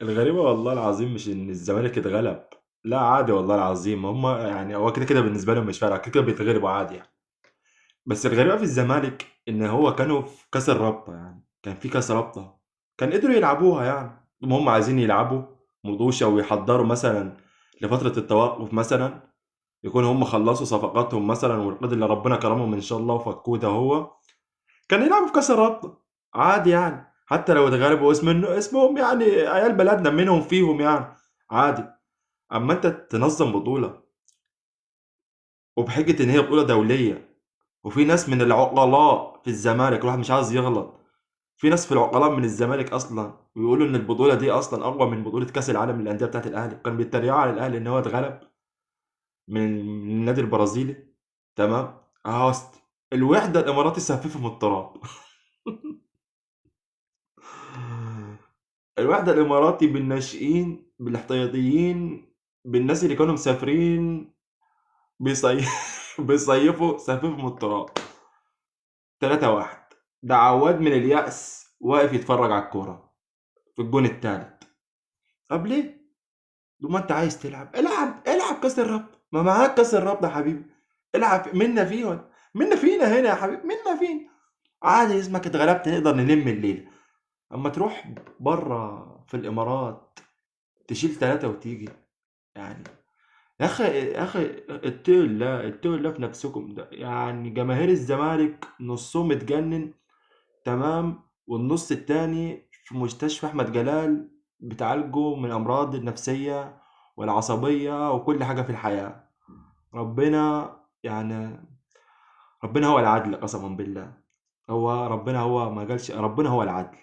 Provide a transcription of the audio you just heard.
الغريبة والله العظيم مش ان الزمالك اتغلب، لا عادي والله العظيم، هم يعني هو كده كده بالنسبة لهم مش فارقة، كده كده بيتغلبوا عادي يعني. بس الغريبة في الزمالك ان هو كانوا في كاس الرابطة، يعني كان في كاس رابطة كان قدروا يلعبوها يعني، هم عايزين يلعبوا مدوشة ويحضروا مثلا لفترة التوقف مثلا، يكون هم خلصوا صفقاتهم مثلا والقدر اللي ربنا كرمهم ان شاء الله وفكوه ده، هو كان يلعبوا في كاس الرابطة عادي يعني، حتى لو اتغلبوا اسمهم يعني عيال بلدنا منهم فيهم يعني عادي. اما انت تنظم بطولة وبحجة ان هي بطولة دولية، وفي ناس من العقلاء في الزمالك، الواحد مش عايز يغلط، في ناس في العقلاء من الزمالك اصلا ويقولوا ان البطولة دي اصلا اقوى من بطولة كاس العالم للأندية بتاعت الاهلي، كانوا بيتريقوا على الاهلي ان هو اتغلب من النادي البرازيلي. تمام، اهو الوحدة الاماراتي سففهم التراب. الوحدة الاماراتي بالناشئين بالاحتياطيين بالناس اللي كانوا مسافرين بيصيفوا سففهم التراب 3-1. ده عواد من اليأس واقف يتفرج على الكورة في الجون الثالث. طب ليه؟ ما انت عايز تلعب العب، العب كاس الرابطة، ما معاك كاس الرابطة يا حبيبي، العب منا فيهم، منا فينا هنا يا حبيبي، منا فين عادي، اسمك اتغلبت نقدر نلم الليلة. اما تروح بره في الامارات تشيل 3 وتيجي يعني يا اخي، يا اخي اتقوا الله، اتقوا الله في نفسكم. ده يعني جماهير الزمالك نصهم اتجنن، تمام، والنص التاني في مستشفى احمد جلال بتعالجه من امراض النفسية والعصبية وكل حاجة في الحياة. ربنا يعني ربنا هو العدل قسما بالله، هو ربنا هو ما قالش، ربنا هو العدل.